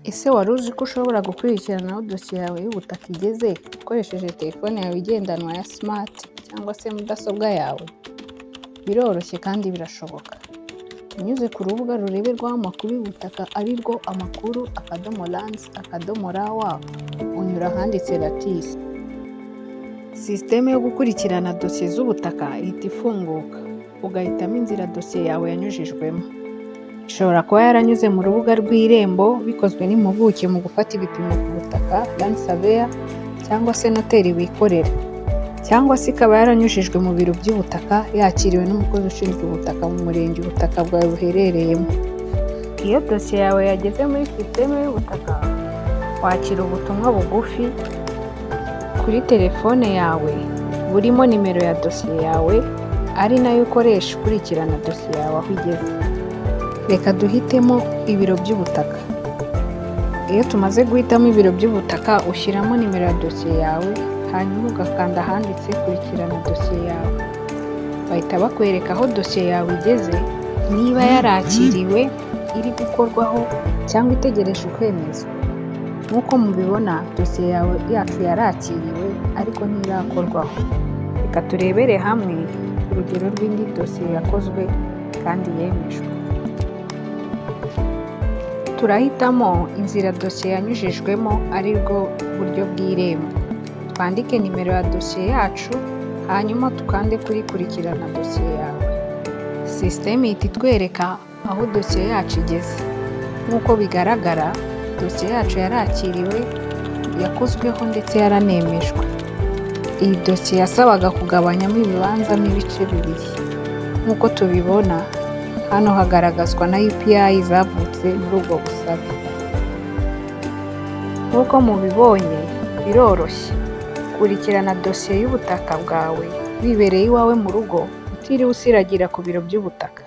Ese wari uzi ko ushobora gukurikirana aho dosiye yawe y'ubutaka igeze ukoresheje telefone yawe igendanwa ya smart cyangwa se mudasobwa yawe? Biroroshye kandi birashoboka. Unyuze ku rubuga rureberwaho amakuru y'ubutaka, ari rwo amakuru.lands.rw, unyura ahanditse LATIS. Sisiteme yo gukurikirana dosiye z'ubutaka ihita ifunguka, ugahitamo inzira dosiye yawe yanyujijwemo. Ishobora kuba yaranyuze mu rubuga rw'Irembo, bikozwe n'impuguke mu gufata ibipimo ku butaka, land surveyor, cyangwa se noteri wikorera, cyangwa se ikaba yaranyujijwe mu biro by'ubutaka, yakiriwe n'umukozi ushinzwe ubutaka mu murenge ubutaka bwawe buherereyemo. Iyo dosiye yawe yageze muri sisiteme y'ubutaka, wakira ubutumwa bugufi kuri telefone yawe burimo nimero ya dosiye yawe, ari nayo ukoresha ukurikirana dosiye yawe aho igeze. Reka duhitemo ibiro by'ubutaka. Iyo tumaze guhitamo ibiro by'ubutaka, ushyiramo nimero ya dosiye yawe, hanyuma ugakanda ahanditse "Kurikirana dosiye yawe". Bahita bakwereka aho dosiye yawe igeze, niba yarakiriwe, iri gukorwaho cyangwa itegereje kwemezwa. Nk'uko mubibona, dosiye yawe yacu yarakiriwe ariko ntirakorwaho. Reka turebere hamwe urugero rw'indi dosiye yakozwe kandi yemejwe. Turahitamo inzira dosiye yanyujijwemo, ari bwo buryo bw'Irembo. Twandike nimero ya dosiye yacu, hanyuma tukande kuri "Kurikirana dosiye yawe". Sisiteme ihita itwereka aho dosiye yacu igeze. Nk'uko bigaragara, dosiye yacu yarakiriwe, yakozweho ndetse yaranemejwe. Iyi dosiye yasabaga kugabanyamo ibibanza mo ibice bibiri. Nk'uko tubibona hano, hagaragazwa na UPI zavutse muri ubwo busabe. Nk'uko mubibonye, biroroshye kurikirana dosiye y'ubutaka bwawe wibereye iwawe mu rugo, utiriwe usiragira ku biro by'ubutaka.